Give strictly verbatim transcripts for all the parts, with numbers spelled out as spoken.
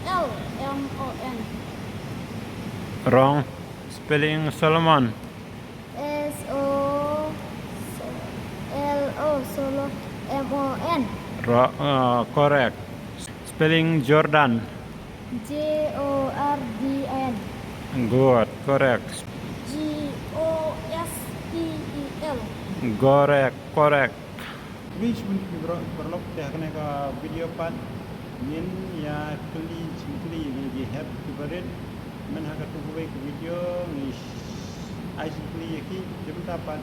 L M O N. Wrong. Spelling Solomon. S O L O solo M O N. Ro- uh, correct. Spelling Jordan. J O R D N. Good, correct. G O S P E L. Correct, correct. Wis win ki bro paralok te ha kane ka video pat ngin ïa kylli jingkylli ïa ki hep ki barit. Men ha katu kawei ka video ngi ai jingkylli ïa ki, te mynta pat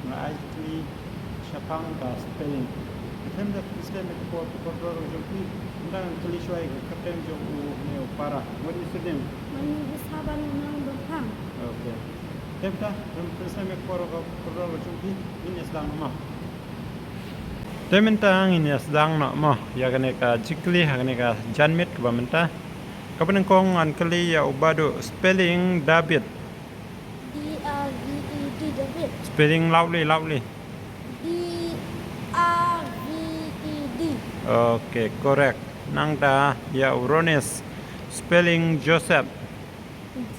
nga ai jingkylli shaphang ka spelling. Te mynta phi slem ïa ka por ka por jong phi, mynta ngan kylli shuwa ïa ka kapten jong u ne u para. What is your name? My name is Haban Nang Berhang. Okay. Te mynta phi slem ïa ka por ka por jong phi, ngin ïa sdang noh. Te mynta ngin ïa sdang noh mo ïa kane ka jingkylli ha kane ka janmiet kaba mynta. Kaba nyngkong ngan kylli ïa u Baduh, spelling David. D A V E D, David. Spelling loudly, loudly. D A V E D. Okay, correct. Nangta ïa u Ronis, spelling Joseph.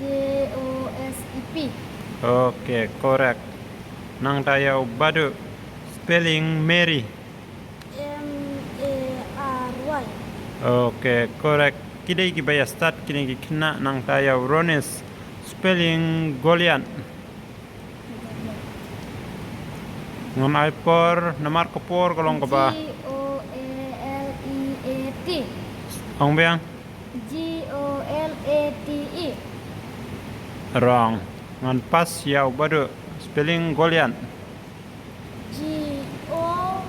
J O S E P. Okay, correct. Nangta ïa u Baduh, spelling Mary. M A R Y. Okay, correct. Ki dei kiba ïa stad kine ki khynnah. Nangta ïa u Ronis, spelling Goliath. Ngan ai por namar ka por ka long kaba. G O L E A T. Ong biang. G O L A T E. Wrong. Ngan pass ïa u Baduh, spelling Goliath. G O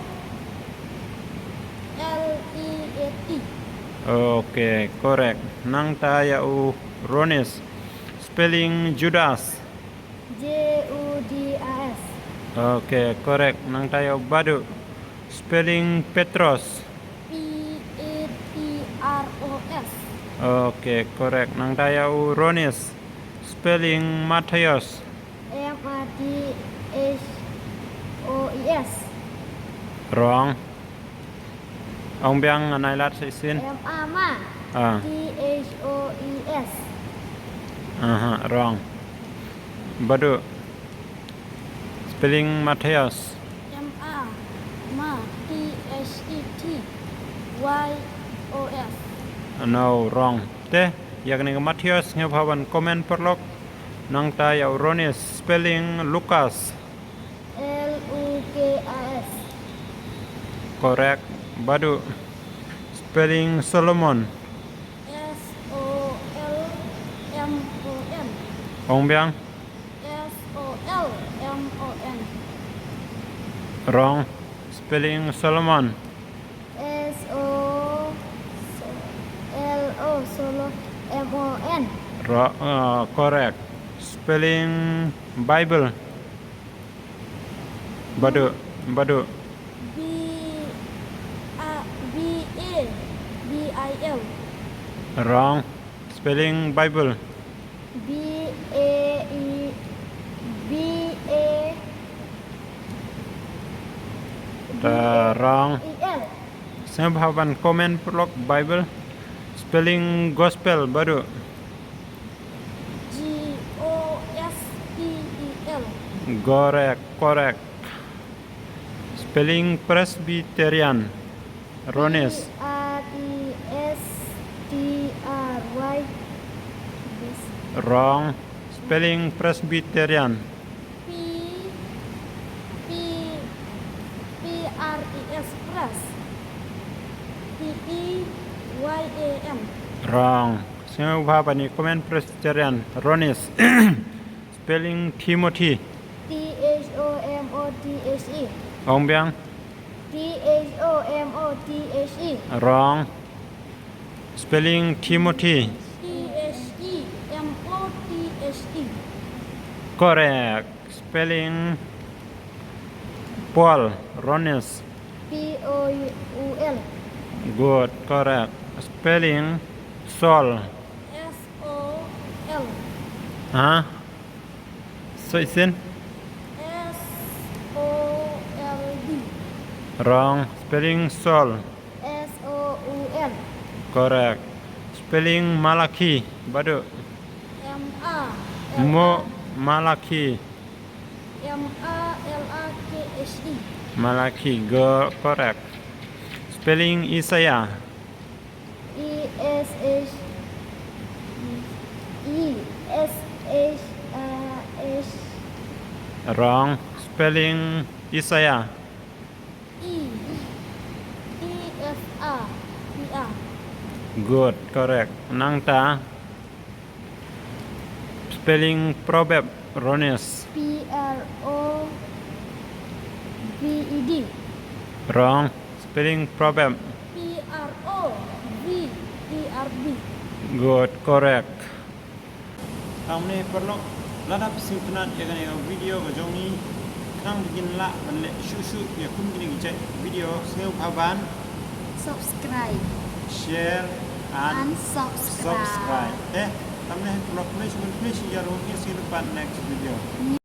L E A T. Okay, correct. Nangta ïa u Ronis, spelling Judas. J U D A S. Okay, correct. Nangta ïa u Baduh, spelling Petros. P E T R O S. Okay, correct. Nangta ïa u Ronis, spelling Matthias. M A T H O E S. Wrong. Ong biang, ngan ai lad shisien. M A ma. Ah. T H O E S. Aha, wrong. Baduh, spelling Matthias. M A ma. T H E T Y O S. No, wrong. Te ïa kane ka Matthias, sngewbha ban comment paralok. Nangta ïa u Ronis, spelling Lucas. L U K A S. Correct. Baduh, spelling Solomon. S O L M O N. Ong biang. S O L M O N. Wrong. Spelling Solomon. S O L O solo M O N. Ro- uh, correct. Spelling Bible. Baduh, Baduh. B A B A B I L. Wrong. Spelling Bible. B A E B A Uh, wrong. E L. Sngewbha ban comment paralok. Bible. Spelling Gospel, Baduh. G O S P E L. Correct, correct. Spelling Presbyterian, Ronis. P R E S T R Y. Wrong. Spelling Presbyterian. P P P R E S, Pres. P E Y A N. Wrong. Sngewbha ban ïa comment Presbyterian, Ronis. Spelling Timothy. T H O M O T H E. Ong biang. T H O M O T H E. Wrong. Spelling Timothy. T H E M O T H E. Correct. Spelling Paul, Ronis. P O U L. Good, correct. Spelling Saul. S O L. Huh? Soi sin? S O L D. Wrong. Spelling Saul. S O U L. Correct. Spelling Malakhi, Badu. M A Mo Malakhi. M A L A K H I. Malakhi, go correct. Spelling Isaiah. E S H E S H A H. Wrong. Spelling Isaiah. E E F A P A. Good, correct. Nangta. Spelling proverb, Ronis. P R O V E D. Wrong. Spelling proverb. P R O V E R B. Good, correct. Hangne paralok, lada phi sngewtynnat ïa kane ka video ka jong ngi, khnang ba ngin lah ban leh shuh shuh ïa kum kine ki jait video, sngewbha ban Subscribe share and and subscribe. Subscribe. Eh, hangne paralok, khublei shibun, khublei shi hajar, ngin sa ïakynduh pat next video.